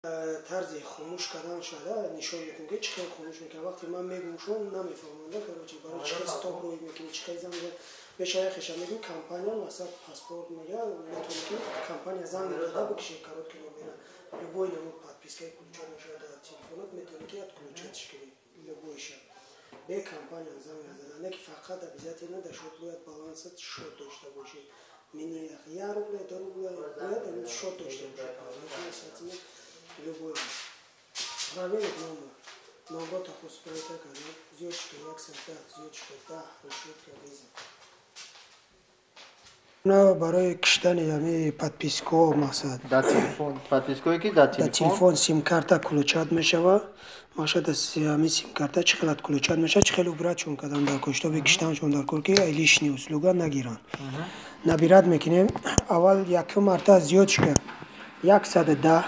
Тарзи хомӯш кардан шуда нишон мекунем, ки чӣ хел хомӯш мекунам. Вақте ман мегӯм, шумо намефаҳманда, короче, барои чӣ хел стоп рӯй мекунӣ, чӣ хел занг мешава. Хеша мегӯм, компания масалан паспорт мега, метавонӣ ки компания занг зада бикши короткий номера. Любой намуд подпискаи включать мешава дар телефонат, метавонӣ ки отключать кунӣ любойша бе компания занг назада. Не ки фақат обязательно дар счёт бояд балансат счёт дошта бошӣ, мини 1 рубля, 2 рубля бояд ҳамин счёт дошта бошӣ. Любой проверить номер, номрота хоспройка кардам, звёздочка 110 звёздочка 10 решётка вызов. На барои киштани ҳами подпискаҳо мақсад. Дар телефон подпиское ки дар дар телефон симкарта включать мешава. Мақсад ҳами симкарта чӣ хел отключать мешава, чӣ хел убратьшон кардан дар кор, чтобы киштаншон дар кор, ки лишний услуга нагиранд. Набирать мекунем аввал якум марта звёздочка 110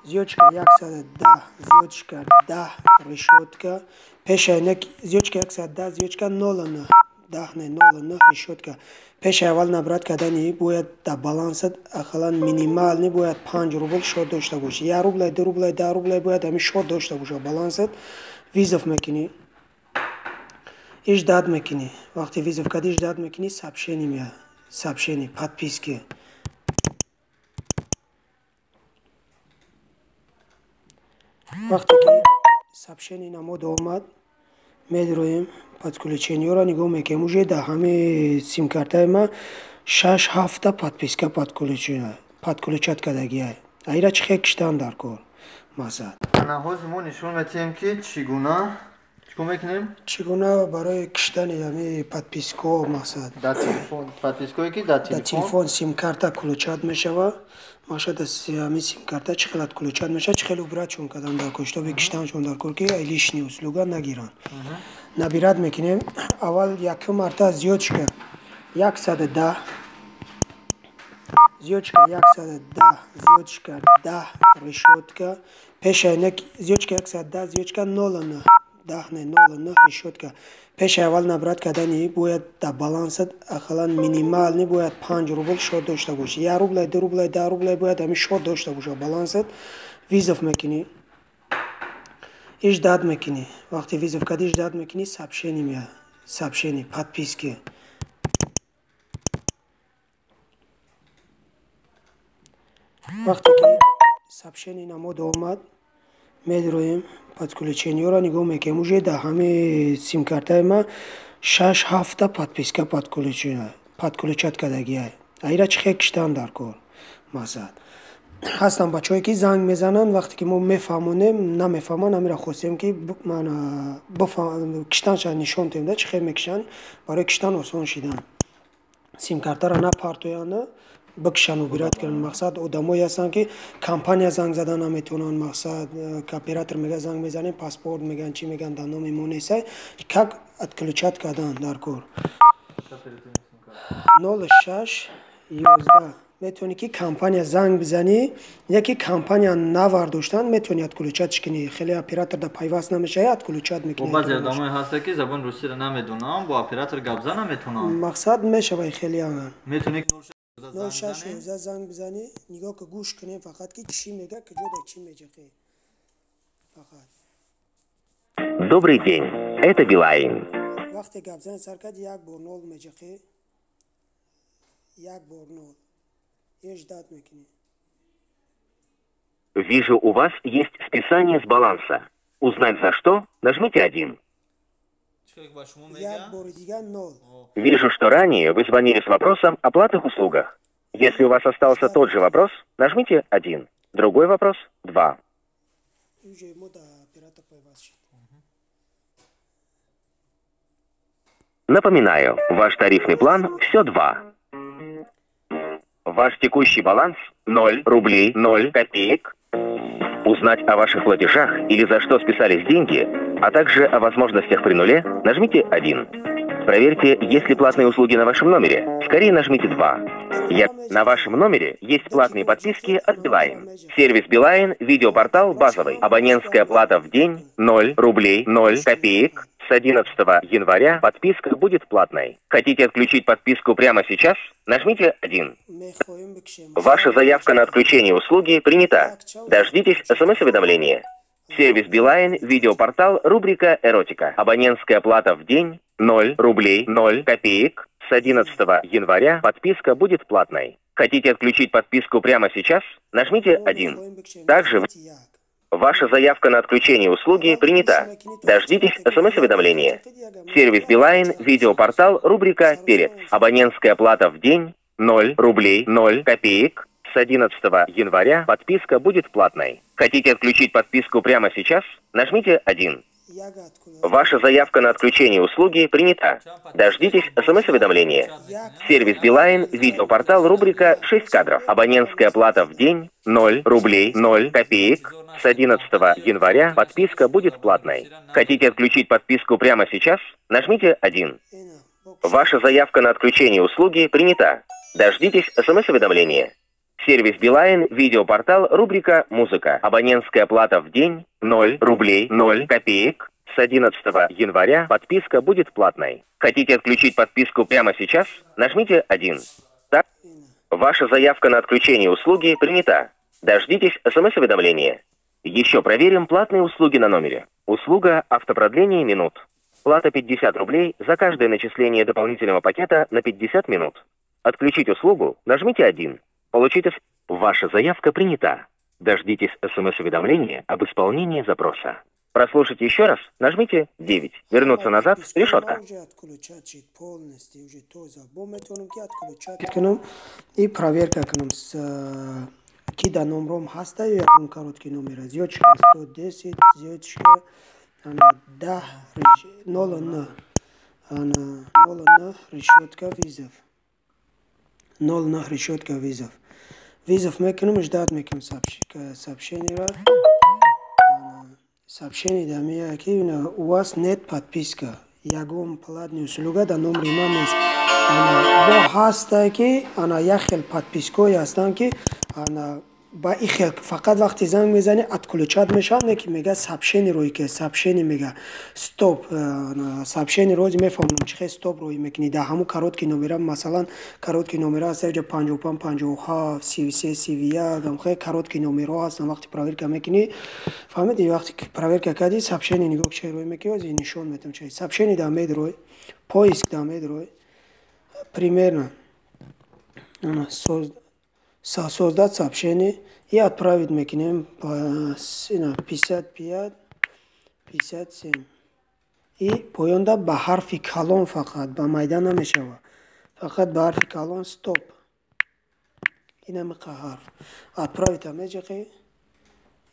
звёздочка 110 звёздочка 10 решётка. Пеша звёздочка 110 звёздочка ноль нӯҳ, даҳ не, ноль нӯҳ решётка. Пеши аввал набрать кардани бояд дар балансат ақаллан минимальный бояд 5 рубл счёт дошта бошӣ. 1 рубля, 2 рубля, 10 рубля бояд ҳамин счёт дошта боша балансат. Вызов мекунӣ и ждать мекунӣ. Вақте вызов кардӣ, ждать мекунӣ, сообщение меяд, сообщение подписки. Вақте ки сообщение намуд омад, медроем, подключениёро нигоҳ мекунем. Уже дар ҳамаи симкартаи ма шаш ҳафта подписка подключать кардагиай. Аира чӣ хел киштан дар кор мақсад? Ҳозир мо нишон медиҳем, ки чӣ гуна чикор мекунем. Чӣ гуна барои киштани ҳами подпискаҳо мақсад. Дар телефон подпиское ки дар телефон симкарта включать мешава. Мақсад ҳами симкарта чӣ хел отключать мешава, чӣ хел убратьшон кардан дар кор, чтобы киштаншон дар кор, ки лишний услуга нагиранд. Набирать мекунем аввал якум марта звёздочка 110 звёздочка 110 звёздочка 10 решётка. Пеша звёздочка 110 звёздочка ноль нӯҳ, даҳ не, ноль нӯҳ решётка. Пеши аввал набрать кардани бояд дар балансат ақаллан минимальный бояд 5 рубл счёт дошта бошӣ. 1 рубля, 2 рубля, 10 рубля бояд ҳамин счёт дошта боша балансат. Вызов мекунӣ и ждать мекунӣ. Вақте вызов кардӣ, ждать мекунӣ, сообщение меяд, сообщение подписки. Вақте ки сообщение намуд омад, медроем, подключениёро нигоҳ мекунем. Уже дар ҳамаи симкартаи ма шаш ҳафта подписка подключать кардагиай. Аира чӣ хел киштан дар кор мақсад? Ҳастанд бачаҳое ки занг мезананд, вақте ки мо мефаҳмонем, намефаҳманд. Ҳамира хостем, ки киштанша нишон диҳем да, чӣ хел мекишанд, барои киштан осон шидан. Симкартаро напартоянд, бикшанд, убирать кунанд. Мақсад, одамое ҳастанд, ки компания занг зада наметавонанд. Мақсад, оператор мега, занг мезанем, паспорт мегӯянд, чӣ мегӯянд, дар номи мо нестай. Как отключать кардан дар кор? 06 11 метавонӣ ки компания занг бизанӣ, яке компания навардоштан, метавонӣ отключать кунӣ. Хеле оператор да пайваст намешавӣ, отключать мекунӣ. Баъзе одамое ҳаста, ки забони русиро намедонанд, бо оператор гап зан наметавонанд. Мақсад, мешавад хеле. Метавонӣ 06 11 занг бизанӣ. Нигоҳ ки, гӯш кунем фақат, ки чӣ мега, куҷода чӣ меҷақӣ фақат. Добрый день, это Билайн. Вақте гап зани сар кард, як бор нол меҷақӣ, як бор нол и ждать мекунӣ. Вижу, у вас есть списание с баланса. Узнать за что? Нажмите 1. Як бори дигар нол. Вижу, что ранее вы звонили с вопросом о платных услугах. Если у вас остался тот же вопрос, нажмите 1. Другой вопрос – 2. Уже мо да оператор пайваст шуд. Напоминаю, ваш тарифный план «Все 2». Ваш текущий баланс 0 рублей 0 копеек. Узнать о ваших платежах или за что списались деньги, а также о возможностях при нуле, нажмите 1. Проверьте, есть ли платные услуги на вашем номере. Скорее нажмите 2. На вашем номере есть платные подписки от Билайн. Сервис Билайн, видеопортал базовый. Абонентская плата в день 0 рублей 0 копеек. С 11 января подписка будет платной. Хотите отключить подписку прямо сейчас? Нажмите 1. Ваша заявка на отключение услуги принята. Дождитесь смс-уведомления. Сервис Билайн, видеопортал, рубрика «Эротика». Абонентская плата в день 0 рублей 0 копеек. С 11 января подписка будет платной. Хотите отключить подписку прямо сейчас? Нажмите 1. Также ваша заявка на отключение услуги принята. Дождитесь смс-уведомления. Сервис Билайн, видеопортал, рубрика «Перец». Абонентская плата в день 0 рублей 0 копеек. С 11 января подписка будет платной. Хотите отключить подписку прямо сейчас? Нажмите 1. Ваша заявка на отключение услуги принята. Дождитесь смс-уведомления. Сервис Билайн, видеопортал, рубрика «6 кадров». Абонентская плата в день 0 рублей 0 копеек. С 11 января подписка будет платной. Хотите отключить подписку прямо сейчас? Нажмите 1. Ваша заявка на отключение услуги принята. Дождитесь смс-уведомления. Сервис Билайн, видеопортал, рубрика «Музыка». Абонентская плата в день 0 рублей 0 копеек. С 11 января подписка будет платной. Хотите отключить подписку прямо сейчас? Нажмите 1. Так. Ваша заявка на отключение услуги принята. Дождитесь смс-уведомления. Еще проверим платные услуги на номере. Услуга автопродление минут. Плата 50 рублей за каждое начисление дополнительного пакета на 50 минут. Отключить услугу нажмите 1. Получите... Ваша заявка принята. Дождитесь смс-уведомления об исполнении запроса. Прослушать еще раз нажмите 9. Вернуться назад решетка. И проверка ки да номром ҳаста ё ягон короткий номер звёздочка 110 звёздочка 10 0 0 решетка вызов 0 решетка вызов. Вызов мекунем, ждать мекунем сообщение. Сообщение да мея ки у вас нет подписка. Ягон платный услуга да номери ман нест. Бо ҳаста ки ана як хел подпискаҳое ҳастанд ки ана ба ин хел фақат вақте занг мезанӣ отключать мешавад, не ки мега сообщение рӯй ки сообщение мега стоп сообщение рози мефаҳмам чи хел стоп рӯй мекунӣ дар ҳамун короткий номера, масалан короткий номера ҳаст ҷо 55 57 33 31 ҳам хел короткий номерҳо ҳастанд. Вақте проверка мекунӣ фаҳмидӣ, вақте проверка кардӣ сообщение нигоҳ чи рӯй мекунӣ, ози нишон метам чи сообщение да медрой, поиск да медрой примерно создать сообщение и отправить мекунем 55 57 и поёнда ба ҳарфи калон, фақат ба майда намешавад, фақат ба ҳарфи калон стоп, инамиқа ҳарф отправить меҷиқӣ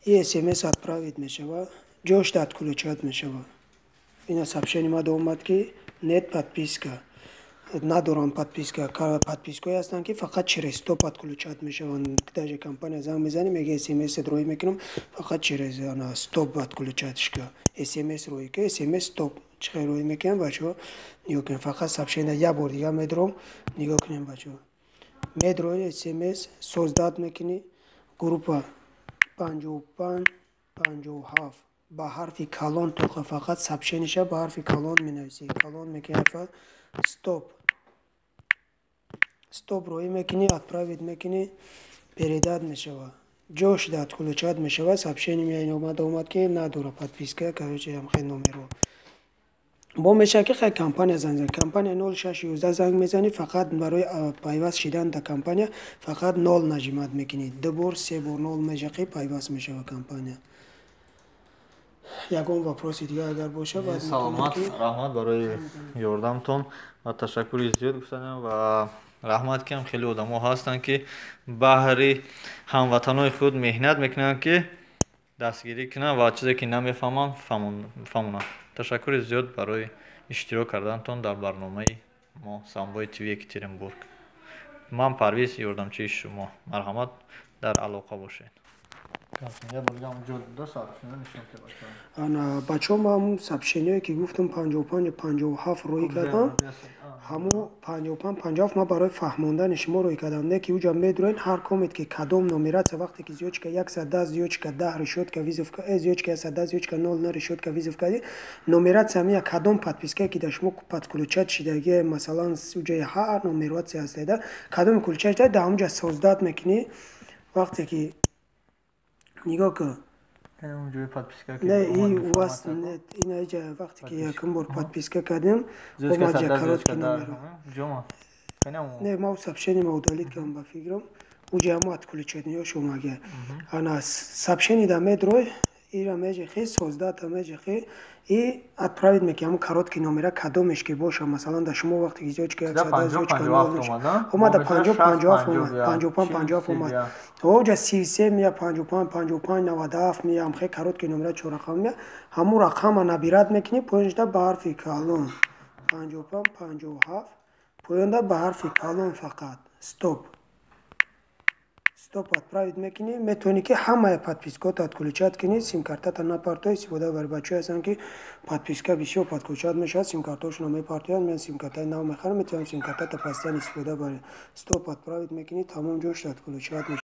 и смс отправить мешавад, ҷошта отключать мешавад. Ина сообщение ма омад ки нет подписка, надорам подписка. Подпискаҳое ҳастанд ки фақат через стоп отключать мешаванд. Даже компания занг мезанӣ, мега смс рӯй мекунам, фақат через стоп отключать ка, смс рӯй ка, смс стоп чӣ хел рӯй мекунам бачаҳо, нигоҳ кунем. Фақат сообщение як бор дига медром, нигоҳ кунем бачаҳо. Медрои смс создать мекунӣ, группа 55 57 ба ҳарфи калон тоқа фақат сообщениеша ба ҳарфи калон менависӣ, калон мекунӣ ҳарфа стоп, стоп рӯй мекунӣ, отправить мекунӣ, передать мешавад, ҷош да отключать мешавад. Сообщение меяд омад ки надора подписка, короче ҳамхел номерҳо. Бо мешавад ки хай компания занг зани, компания 0611 занг мезанӣ, фақат барои пайваст шидан да компания фақат нол нажимать мекунӣ, ду бор се бор нол межақӣ, пайваст мешавад компания. Ягон вопроси дига агар бошад? Саломат, раҳмат барои ёрдамтон ва ташаккури зиёд гуфтанем ва раҳмат ки ҳам хеле одамо ҳастанд ки баҳри ҳамватанои худ меҳнат мекунанд ки дастгирӣ кунанд ва чизе ки намефаҳманд фаҳмонанд. Ташаккури зиёд барои иштирок кардантон дар барномаи мо Самбои ТВ Екатеринбург. Ман Парвиз, ёрдамчии шумо. Марҳамат, дар алоқа бошед. Ана, бачаҳо, ман ҳамун сообщение ё ки гуфтам, 55 57 роӣ кардам, ҳамун 55 57 ман барои фаҳмондани шумо роӣ кардам. Не ки уҷа медурен, ҳар комет ки кадом нумерация, вақте ки звёздочка 110 звёздочка 10 решётка вызов, звёздочка 110 звёздочка 0 на решётка вызов кардӣ, нумерация мия, кадом подписка ки дар шумо подключать шидагие. Масалан, уҷаи ҳар нумерация ҳастеда, кадоми включать шуда, дар ҳамунҷа создать мекунӣ. Вақте ки нигоҳ кун, не, и у вас нет. Инаиҷа вақте ки якум бор подписка кардем, омаҷа короткий номер. Не, ма сообщение ма удалить кардам, ба фикрам, уҷа ҳамо отключение ёш омага. Ана, сообщение да медрой, ира меҷехи, создать а меҷехи и отправить меки. Ҳамун короткий номера кадомеш ки боша, масалан, дар шумо вақте ки звёздочка 110 звёздочка омада, 50 57 омад, 55 57 омад, оҷа 33 мия, 55 55 97 мия, ҳамхе короткий номера чоррақам мия. Ҳамун рақама набирать мекунӣ, поёншда ба ҳарфи калон 55 57, поёнда ба ҳарфи калон фақат стоп, стоп, отправить мекунӣ. Метавонӣ ки ҳамаи подписка ото отключать кунӣ, симкартата напартои, истифода бари. Бачаҳое ҳастанд, ки подписка бисёр подключать мешавад, симкартаҳошонро мепартоянд, меянд, симкартаи нав мехаранд. Метавонам симкартата постоянно истифода барем. Стоп, отправить мекунӣ, тамом, ҷошт отключать мешавад.